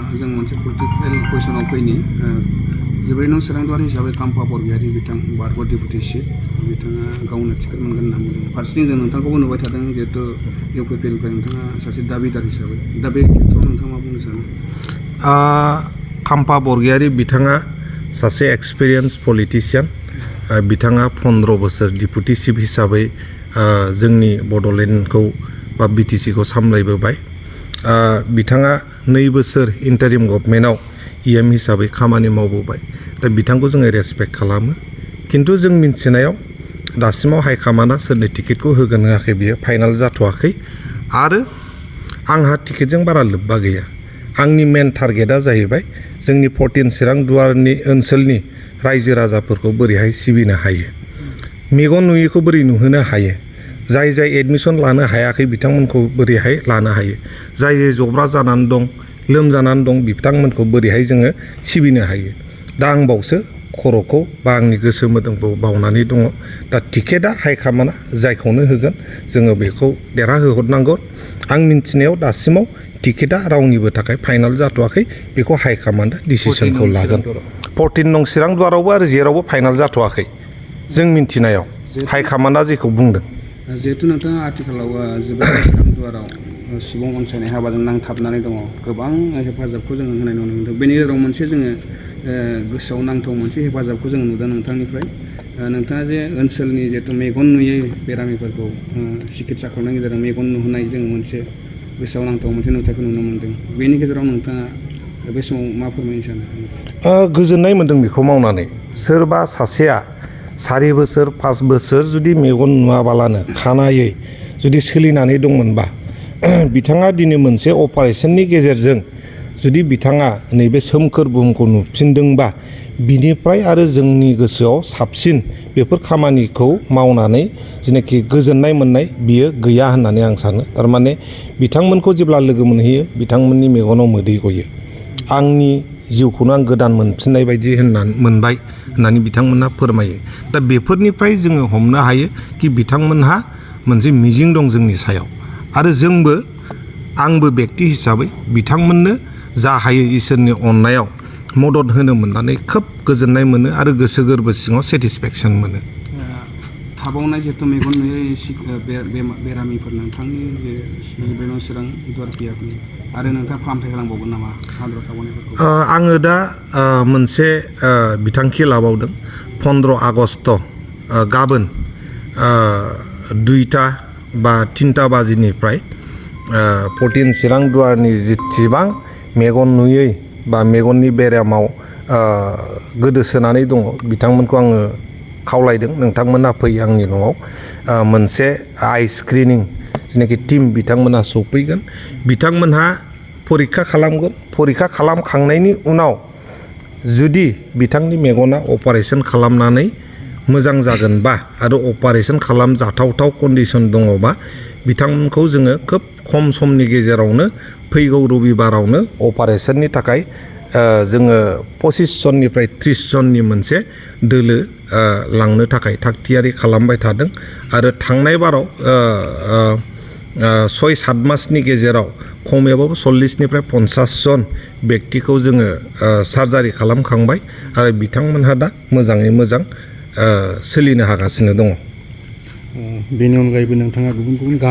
जों मोनसे पलिटिकेल कुइसनाव फैनि जोबोरैनो सोरांदुवार हिसाबै काम्फा बरगयारि बिथां बारग' डेपुटि चिफ बिथाङा गावनो टिकेट मोनगोन होनना बुंदों फारसेथिं जों नोंथांखौबो नुबाय थादों जिहेतु इउपिपिएलनिफ्राय नोंथाङा सासे दाबिदार हिसाबै दा बे खेत्रआव नोंथाङा मा बुंनो सानो? काम्फा बरगयारि बिथाङा सासे एक्सपिरियेन्स पलिटिशियान बिथाङा 15 बोसोर डेपुटि चिफ हिसाबै जोंनि बड'लेण्डखौ बा बिटिसिखौ सामलायबोबाय बिथाङा 2 बोसोर इन्टारिम गभर्नमेन्टआव EM हिसाबै खामानि मावबोबाय दा बिथांखौ जोङो रेसपेक्ट खालामो खिन्थु जों मिन्थिनायाव दासिमाव हाइकामान्डआ सोरनि टिकेटखौ होगोन होआखै बियो फाइनाल जाथ'वाखै आरो आंहा टिकेटजों बारा लोब्बा गैया आंनि मेन टारगेटआ जाहैबाय जोंनि 14 चिरां दुवारनि ओनसोलनि रायजो राजाफोरखौ बोरैहाय सिबिनो हायो मेगन नुयैखौ बोरै नुहोनो हायो जाय जाय एडमिसन लानो हायाखै बिथांमोनखौ बोरैहाय लानो हायो जाय जब्रा जानानै दं लोमजानानै दं बिथांमोनखौ बोरैहाय जोङो सिबिनो हायो दा आं बावसो खर'खौ बा आंनि गोसो मोदोमखौ बावनानै दङ दा टिकेटआ हाइकामान्डआ जायखौनो होगोन जोङो बेखौ देरहाहोहरनांगौ आं मिन्थिनायाव दासिमाव टिकेटआ रावनिबो थाखाय फाइनाल जाथ'वाखै बेखौ हाइकामान्डआ डिसिसनखौ लागोन 14 नं चिरां दुवारावबो आरो जेरावबो फाइनाल जाथ'वाखै जों मिन्थिनायाव हाइकामान्डआ जेखौ बुंदों जिहेतु नोंथाङा आथिखालाव जोबोद चिरां दुवाराव सुबुं अनसायनाय हाबाजों नांथाबनानै दङ गोबां हेफाजाबखौ जोङो होनाय नुनो मोनदों बेनि गेजेराव मोनसे जोङो गोसोआव नांथाव मोनसे हेफाजाबखौ जोङो नुदों नोंथांनिफ्राय नोंथाङा जे ओनसोलनि जिहेतु मेगन नुयै बेरामिफोरखौ सिकित्सा खालामनायनि गेजेरजों मेगन नुहोनाय जोङो मोनसे गोसोआव नांथाव मोनसे नुथायखौ नुनो मोनदों बेनि गेजेराव नोंथाङा बे समाव मा फोरमायनो सानो? गोजोननाय मोन्दों बेखौ मावनानै सोरबा सासेया 4 बोसोर 5 बोसोर जुदि मेगन नुवाबालानो खानायै जुदि सोलिनानै दंमोनबा बिथाङा दिनै मोनसे अपारेशननि गेजेरजों जुदि बिथाङा नैबे सोमखोर बुहुमखौ नुफिनदोंबा बिनिफ्राय आरो जोंनि गोसोआव साबसिन बेफोर खामानिखौ मावनानै जेनाखि गोजोननाय मोननाय बियो गैया होननानै आं सानो थारमाने बिथांमोनखौ जेब्ला लोगो मोनहैयो बिथांमोननि मेगनाव मोदै गयो आंनि जिउखौनो आं गोदान मोनफिननाय बायदि मोनबाय होननानै बिथांमोनहा फोरमायो दा बेफोरनिफ्राय जोङो हमनो हायो कि बिथांमोनहा मोनसे मिजिं दं जोंनि सायाव आरो आंबो बेक्ति हिसाबै बिथांमोननो जा हायो इसोरनि अननायाव मदद होनो मोननानै खोब गोजोननाय मोनो आरो गोसो गोरबो सिङाव सेटिसफेक्सन मोनो थाबावनाय जिहेतु मेगन नुयै बेरामिफोर नोंथांनि जे जोबोरैनो चिरां दुवार पियाफोरनि आरो नोंथाङा फाहामथाय खालामबावगोन नामा हादराव थाबावनायफोरखौ? आङो दा मोनसे बिथांखि लाबावदों 15 आगस्ट गाबोन 2टा बा 3टा बाजिनिफ्राय 14 चिरां दुवारनि जेसेबां मेगन नुयै बा मेगननि बेरामाव गोदोसोनानै दङ बिथांमोनखौ आङो खावलायदों नोंथांमोना फै आंनि न'आव मोनसे आइ स्क्रिनिं जेनाखि टिम बिथांमोना सफैगोन बिथांमोनहा परीक्षा खालामगोन परीक्षा खालामखांनायनि उनाव जुदि बिथांनि मेगना अपारेशन खालामनानै मोजां जागोनबा आरो अपारेशन खालामजाथावथाव कन्डिशन दङबा बिथांमोनखौ जोङो खोब खम समनि गेजेरावनो फैगौ रबिबारावनो अपारेशननि थाखाय जोङो 25 जननिफ्राय 30 जननि मोनसे दोलो लांनो थाखाय थागथियारि खालामबाय थादों आरो थांनाय बाराव 6-7 मासनि गेजेराव खमैबाबो 40निफ्राय 50 जन बेक्तिखौ जोङो सार्जारि खालामखांबाय आरो बिथांमोनहा दा मोजाङै मोजां सोलिनो हागासिनो दङ। बेनि अनगायैबो नोंथाङा गुबुन गुबुन